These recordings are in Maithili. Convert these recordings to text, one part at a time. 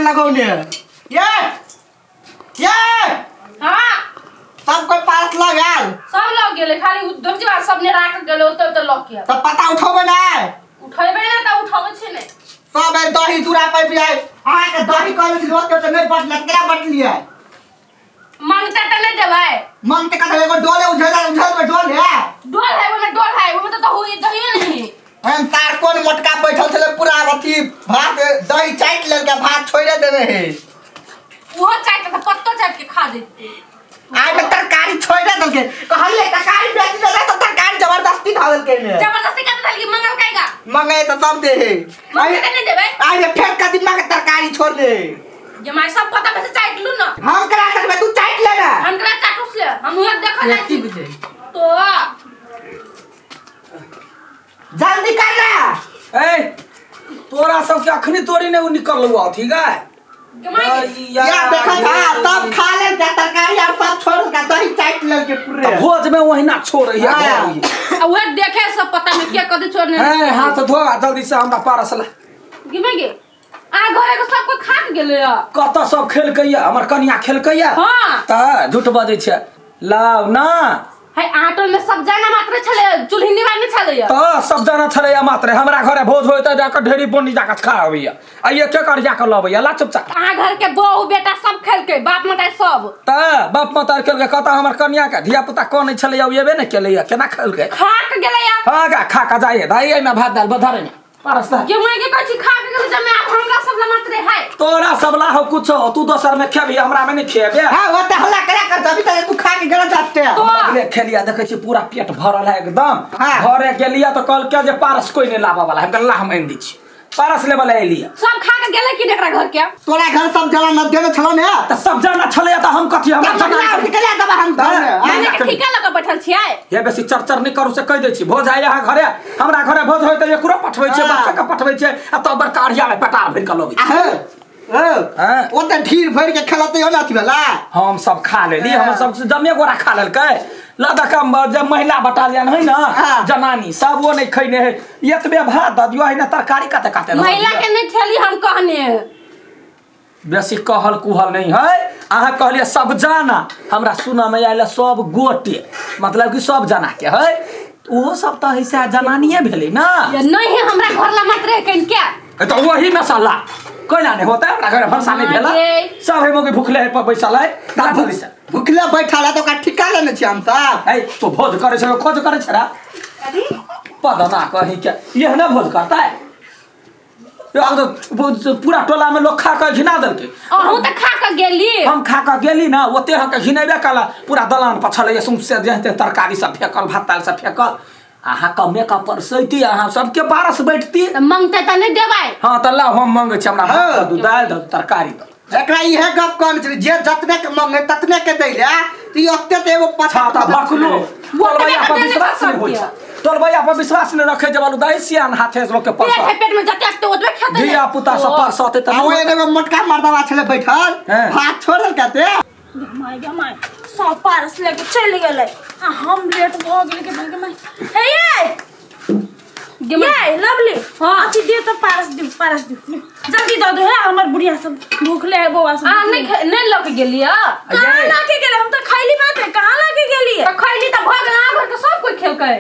लगौने ये ये। हाँ। सब कोई पास लग आयल। सब लग गेलै, खाली उ दर्जी सब ने राख गेलै ओतऽ ओतऽ लग के। सब पता उठेबै नहि? उठेबै ने तऽ उठाबै छी ने। सब आइ दही चूड़ा पाबि जाय अहाँके। दही कहने छलियै ओते तऽ नहि बटलै, केना बटलियै? मांगते तऽ नहि देबै। मांगते कथी? एगो डोले उझेल उझेल में डोल है। डोल है, ओहिमे डोल है, ओहिमे तऽ दही दहिए नहीं है। हम तार कोन मोटका बैठल छलै, पूरा अथी भात दही चाटि लेलकै, भात छोड़े देने है। ओहो चाटि के पत्तो चाटि के खा जेतै। आइ में तरकारी छोड़े देलकै। कहलियै तरकारी बेच देलै तऽ तरकारी जबरदस्ती धऽ देलकै ने। जबरदस्ती कर देलकै, मंगल कहेगा। मंगे तऽ सब दे है। मंगते तऽ नहि देबै। आइ में फेर कदीमा के तरकारी छोड़ दे। जमाई सब पता में से चाटि लू ना। हम करा सकबै? तू चाटि ले ना। हम करा चाटू से हम उहे देखल जाइ छी तो। जल्दी कर ना। ए, तोरा सबके अखनी तोरी नहि निकललौ अथी गाय। जमाई। या देखा था सब खा ले तरकारी और सब छोड़ के दही चाटि लेलकै पूरे। भोज में ओहिना छोड़ैया। हाँ। आ उहे देखे सब पता में के कथी छोड़ने। हे, हाथ धो आ जल्दी से हमरा पारस ला। गिमे गे आ घरे के सब कोई खा के गेलै या। कतऽ सब खेलकैया? हमर कनिया खेलकैया? हाँ। तऽ झूठ बजै छै, लाउ ना। है आटल में सब जाना मात्र छले, चुल्हिनी बार नहीं छले या। तऽ सब जाना छलैया मात्र। हमरा घरे भोज होय तऽ जाकऽ ढेरी बोनी जाकऽ खा अबैया आ एक एक जाकऽ लबैया। ला चुपचाप। अहाँ घर के बहू बेटा सब खेलकै, बाप मताई सब। तऽ बाप मतार खेलकै कतऽ? हमर कनिया के धिया पुता कनै छलैया, ओ एबे नहि केलैया, केना खेलकै? खा के गेलै या। हाँ गा, खा कऽ जाइए दाइ। एहिमे भात दालि बधरे ने पारस दा। के माय के कहै छी खा के गेलै, जमे आब हमरा सब ला मात्र है। तोरा सब ला हो कुछो, तू दोसर में खेबही, हमरा में नहीं खेबे। हाँ, वो तो हल्ला करा कर अभी तक तू खा के गलत जाते हैं। तो अगले खेलिया देखै छी पूरा पेट भरल है एकदम। हाँ। घरे गेलिया तऽ कहलकै जे पारस कोई नहीं लाबऽ वाला है। हम कहलियै, ला हम आनि दै छी पारस लेबऽ लए एलियै। सब खा के गेलै कि एकरा घर के? तोरा घर सब जला न देने छलो ने। तऽ सब जाना छलैया तऽ हम कथी हमरा तब जना महिला निकले दबा हम घर में। हाँ। माने के ठीका लऽ के बैठल छियै। हे, बेसी चरचर नहि करू से कहि दै छी। भोज है यहाँ घरे, हमरा घरे भोज होय तऽ एकरो पठबै छै। हाँ। बच्चा के पठबै छै आ तब बड़का अढ़िया में पटार भरि कऽ लबै छै। हाँ, हाँ। हाँ। ओ तऽ ढीर भरि के खेलते हो ना अथी वाला। हम सब खा लेली। हाँ। हम सब जमे गोरा खा लेलकै। लऽ दऽ कऽ जे महिला बटालियन है ना, हाँ। जनानी सब, ओ नहि खैने है। एतबे भात दऽ दियौ है ने, तरकारी कते कते दऽ महिला दियौ। के नहीं ठेली हम कहने। बेसी कहल कुहल नहीं है। अहाँ कहलिए सब जाना, हमरा सुनऽ में आयल सब गोटे, मतलब कि सब जना के है। ओहो सब तऽ ऐसा जनानिए भेलै ना। ये नहीं है, हमरा घर ला मात्र है कहीं क्या। ए तऽ वही मसाला कोना नहीं होता? हमरा घर भनसा नहीं भेला। ये। सब है मोगी भूखले है पर बैसल है। ला जल्दी से। भुखले बैठल है तो ओकरा ठिका लेने छियै हम सब। ए, तो भोज करे छै, खोज करे छै रा पदना कहीं के यह ना भोज करता है। यो आब तो पूरा टोला में लोग खा के घिना देलकै। अहूँ तऽ खा के गेली। हम खा के गेली ना, ओते अहाँके घिनेबे कला। पूरा दलान पर छलैया सौंसे जेहन तरकारी सब फेकल, भात दालि सब फेकल। अहाँ कमे का परसैती, अहाँ सबके बारस बैठती। तऽ मंगते तऽ नहि देबै। हाँ तऽ लाउ, हम मंगै छी, हमरा भात हाँ। दऽ दू, दालि दऽ दू, तरकारी दऽ दू। एकरा इहे गप कहने छलै जे जतने के मंगे ततने के दै ले, तऽ ई ओते तऽ एगो छा पता तऽ भकलो टोलबैया पर देने विश्वास नहि होइ छै। टोलबैया पर विश्वास नहि रखै जे बालू दही सियान हाथे लोक के पेट परसत। है, पेट में जते ते ओतबे खेतै ने। धिया पुता सब परसते तऽ आ ओ एगो मोटका मर्दवा छलै बैठल। हाँ। भात छोड़ देलकै ते। My गे my, सब पारस लेके चलि गेलै आ हम लेट भऽ गेलै। के my गे my, हे ये गे my. ये लवली। हाँ। अथी दे तऽ पारस दियौ, पारस दियौ, जल्दी दऽ दो। हे, हमर बुढ़िया सब भूखले है, बौआ सब। अहाँ नहीं नहीं लऽ के गेलियै? कहाँ लाके गेलै? हम तऽ खैली मात्र, कहाँ लाके गेलियै? तऽ खैली तऽ भऽ गेल, अहाँ घरके सब कोइ खेलकै।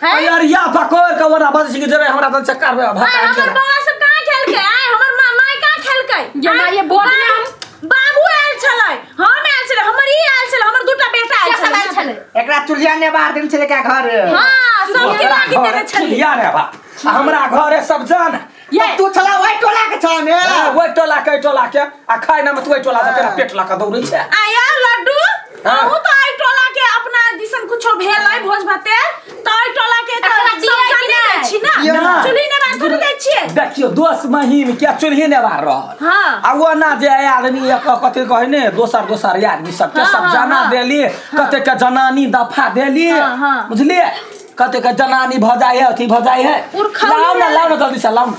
यार या पकड़ के ओना बजै छै कि जेबै हमरा दल चक्कर में भात आय आबि हमर गेल। बौआ सब कहाँ खेलकै? आय हमर माँ माय कहाँ खेलकै? ये माँ, ये बोल आय, ने हम- बाबू आयल छलै, हम आयल छलै, हमर ई आयल छलै, हमर दूटा बेटा आयल के सब आयल छलै। छलै? एकरा चुल्हिया ने बाहर देने छलै एकरा घर। हाँ, सबके ओकरा लागी घरे देने छलै। चुल्हिया रे बा आ हमरा घरे सब जान। ये तू छला ओहि टोला के छला ने। ओहि टोला के, ओहि टोला के आ खाय ना में तू ओहि टोला से तेरा पेट लऽ कऽ दौड़ै छै। आया लड्डू। हाँ। अहूँ तो आई टोला के अपना दिसन कुछो भेल है भोज भाते तो आई टोला के तो एकरा सब दियै कि जाने नहि? दै छी ना। दियै ना। चुल्ही ने बात थोड़ी दै छियै। देखियौ दोस महीम के चुल्ही ने बार रहल। हाँ। आ ओना जे आदमी एक कथी कहै ने, दोसर दोसर आदमी सबके हाँ, सब हाँ, जना हाँ। देली, कते के जनानी दफा देली। हाँ, हाँ। बुझलियै, कते के जनानी भऽ जाइ है, अथी भऽ जाइ है। उरखौली लाउ ना। भेलै। लाउ ना जल्दी से, लाउ ना।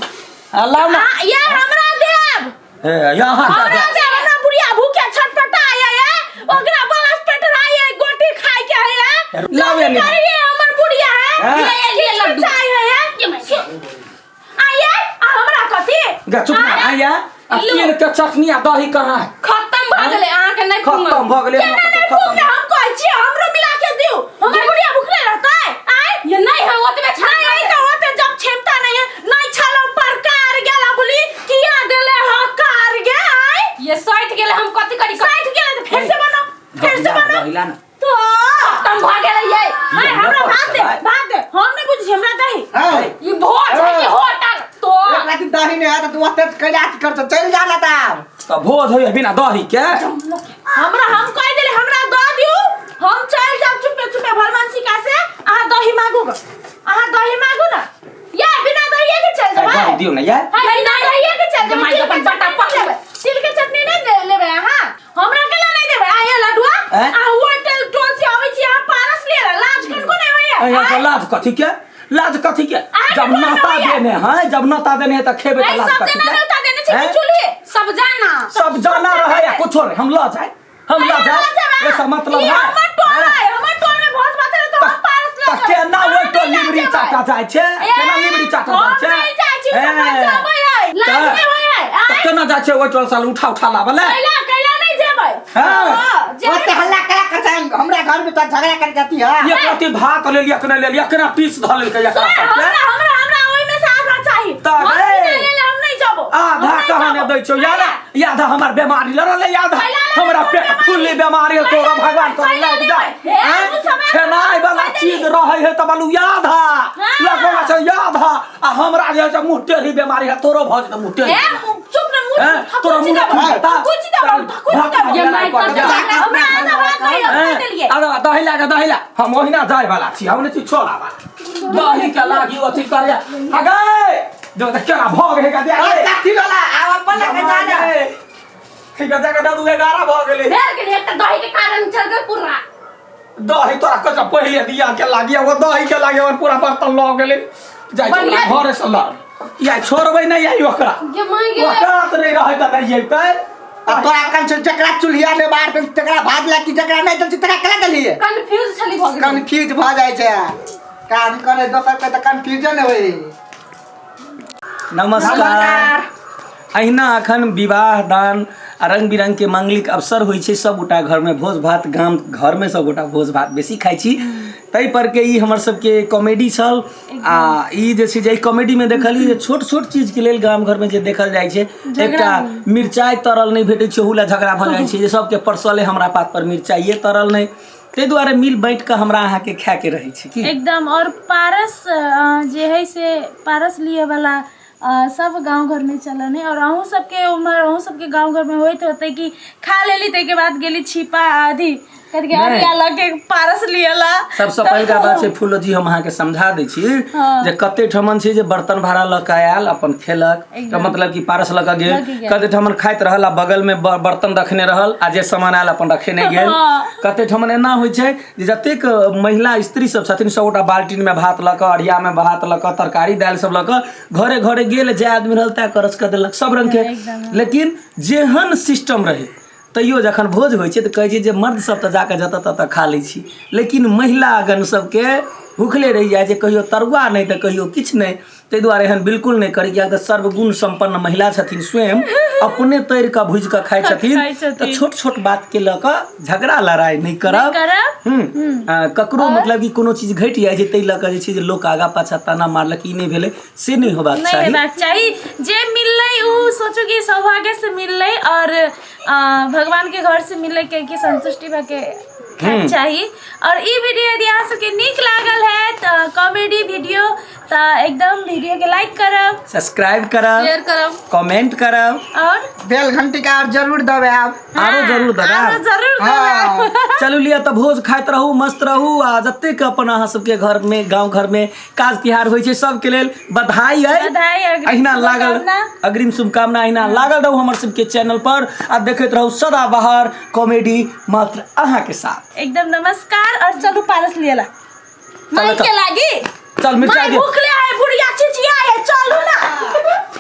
हाँ, लाउ ना। आ, ये हमरा देब। ए, यहाँ हमरा दे। देब, हमरा बुढ़िया भूखे छटपटा आया है, ओकरा बलस पेट रहा है, गोटी खाए के है। लाउ ये जल्दी नी। करिए, हमर बुढ़िया है। हाँ। ये, ये, ये किछु लड्डू। चाहे है। ये my. आये आ हमरा कथी गा चुप ना आया आ लो। तिल के चटनी आ दही कहाँ है? खत्म भऽ गेलै अहाँके नहि खत्म भऽ गेलै केना नहीं भूख हम कहै छी हमरो मिला के दियो हमर बुढ़िया भूखले रहतै आय ये नहीं है ओतबे छान नहीं तो ओते जब क्षमता नहीं है नहीं छलो परकार गेला बोली किया देले ह कार गे आय ये सटि गेलै हम कथी करी साइड गेले त फिर से बनो फिर से बनो दहिला ना तो खत्म भऽ गेलै ये आय हमरा भात दे भात दे हम नहीं बुझी हमरा दही है ई भोज है कि होटल तो एक राति दही नहीं है तो तू ओते कैलाश कर तो चल जा ना तब तऽ भोज होइए बिना दही के हमरा हम कह देले हमरा द दियो हम चल जाब चुपे चुपे भलमानसी का से अहाँ दही मांगू ग अहाँ दही मांगू ना या बिना दही के चल दही जेबै दियौ ने यार हाय बिना दही के चल जेबै माय तिल के अपन बटा चटनी नहीं लेबै तिल के चटनी नहीं लेबै अहाँ हमरा केला नहीं देबै आ ये लडुआ हैं? आ होटल टोल से आबै छी अहाँ पारस ले लाज कनको नहीं होइया यहाँ के लाज कथी के लाज कथी के अहाँके जब टोल में नाता होइए। देने है जब नाता देने है तऽ खेबै तऽ नहीं लाज सब कथी जना के न्योता देने छी हैं? चूल्हे सब जाना सब जाना रहे या कुछो रहे हम लऽ जाए हम लऽ जाए ऐसा मतलब ई है हमर टोल है हमर टोल में भोज भात है तो हम पारस ले तऽ केना ओहि टोल लिबरी चाटा जाइ छै केना लिबरी चाटा जाइ छै हम नहीं जाइ छी सब हैं? जाबै है लाज तऽ- नहीं होय है तऽ केना जाइ छै ओहि टोल साल उठा उठा लाबऽ ले कैला कैला नहीं जेबै हाँ। हाँ, जेबै। ओते हल्ला करा कर हमरा घर में तो झगड़ा कर जाती है एक रत्ती भात लेलियै कि नहि लेलियै केना पीस धऽ लेलकै एकरा सर, सबके हमरा हमरा हमरा ओहि में से आधा चाही तऽ हम रे। बिना लेले हम नहीं जाबो आधा हम नहीं कहाँ ने जाबो। दै छौ यार आधा हमर बेमारी लड़ल है आधा कैला लेबै, हमरा तोर पेट बेमारी। फुल्ली बेमारी है तोरा कैला भगवान तोरा कैला लागि जा लेबै। हे, आँय? तू समय खेनाइ वाला पर चीज रहै है तऽ बोलू आधा हाँ। लगवा छै आधा आ हमरा जे है से मुँह टेढ़ी बेमारी है तोरो भऽ जेतौ मुँह टेढ़ी ए, चुप ना मुँह हैं? तोरा थकुची मुँह देबो, फुलता। थकुची देबो, थकुची भात देबो। ये माय कर जा। हमरा आधा भात दही हम हैं? नहीं देलियै अरे दही ला दही ला हम ओहिना जाय वाला छी हम नहि छी छोड़ा वाला दही के लागी अथी करे अगे जो तऽ केना भऽ गेलै गदे अरे कथी वाला आब अपन लगे जाना गदे के दादू 11 भऽ गेलै भेल गेलै एकटा दही के कारण चल गेल पूरा दही तोरा कचा पहिले दिया के लागी वो दही के लागी और पूरा बर्तन लऽ गेलै जाइ छी बढ़िया। घरे से लऽ या छोड़बै नहि आई ओकरा गे माय गेलै ओकरा तऽ नहि रहै तऽ नहि अयतै आ तोरा कन से जकरा चूल्हिया ने बार देल तकरा भात ला की जकरा नहीं देल तकरा केना देलिए कंफ्यूज छली भऽ गेलै कंफ्यूज भऽ जाइ छै काम करे दोसर के तऽ कंफ्यूजन होइ नमस्कार अहिना अखन विवाह दान आ रङ्ग बिरङ्गके माङ्गलिक अवसर होइ छै सभगोटा घरमे भोज भात गाम घरमे सभगोटा भोज भात बेसी खाइ छी ताहि परके ई हमर सबके कॉमेडी छल आ ई जे छै जे एहि कॉमेडीमे देखलियै जे छोट छोट चीजके लेल गाम घरमे जे देखल जाइ छै एकटा मिरचाइ तरल नहि भेटै छै ओहू लए झगड़ा भऽ जाइ छै जे सबके परसले हमरा पात पर मिरचाइए तरल नहि ताहि दुआरे मिल बाँटि कऽ हमरा अहाँके खायके रहै छै की एकदम और पारस जे है से पारस लिए वाला सब गांव घर में चलन है और अहूँ सबके उम्हर अहूँ सबके गांव घर में होइत होते कि खा लेली ताहिके बाद गेली छिपा अथी कथी के नहि। अरिया लऽ के पारस लियला सबसँ पहिलका बात छै फूलो जी हम अहाँके समझा दै छी जे कते ठमन छै जे बर्तन भाड़ा लऽ कऽ आयल अपन खेलक तऽ मतलब कि पारस लऽ कऽ गेल लऽ के गेल। कते ठमन खाइत रहल आ बगल में बर्तन रखने रहल आ जे सामान आयल अपन रखेने गेल हँ। कते ठमन एना होइ छै जे जतेक महिला स्त्री सब छथिन सबगोटा बाल्टीन में भात लऽ कऽ अरिया में भात लऽ कऽ तरकारी दालि सब लऽ कऽ घरे घरे गेल जे आदमी रहल तै करस कऽ देलक सब रंग के लेकिन जेहन सिस्टम रहै तैयो जखन भोज होइ छै तऽ कहै छै जे मर्द सब तऽ जाकऽ जतऽ ततऽ खा लै छी लेकिन महिलागण सबके भुखले रहि जाइ छै कहियो तरुआ नहि तऽ कहियो किछु नहि ताहि दुआरे एहन बिल्कुल नहि करी किएक तऽ सर्वगुण सम्पन्न महिला छथिन स्वयं अपने तरि कऽ भुजि कऽ खाइ छथिन खाइ छथिन। तऽ छोट छोट बातके लऽ कऽ झगड़ा लड़ाइ नहि करब करब ककरो मतलब कि कोनो चीज घटि जाइ छै ताहि लऽ कऽ जे छै जे लोक आगाँ पाछाँ ताना मारलक ई नहि भेलै से नहि होबाक नहीं चाही हेबाक चाही जे मिललै उ सोचू कि सौभाग्य से मिललै और भगवान के घर से मिललै के कि संतुष्टि भऽ के खायके चाही और ई वीडियो यदि अहाँ सबके नीक लागल है तऽ कॉमेडी वीडियो तऽ एकदम वीडियो के लाइक करब सब्सक्राइब करब शेयर करब कमेंट करब और बेल घंटी का और जरूर दबायब आरो जरूर दबायब। आरो जरूर दबायब चलू लिअ तऽ भोज खाइत रहू मस्त रहू आ जतेक अपन अहाँ सबके घरमे गाँव घरमे काज तिहार होइ छै सबके लेल बधाई अइ बधाई, अग्रिम अहिना लागल शुभकामना। अग्रिम शुभकामना अहिना लागल रहू हमर सबके चैनल पर आ देखैत रहू सदा बाहर कॉमेडी मात्र अहाँके साथ एकदम नमस्कार और चलू पारस लियला माई चल। के लागी चल मिर्चा माई दे भूखले है बुढ़िया चिचिया है चलू ना।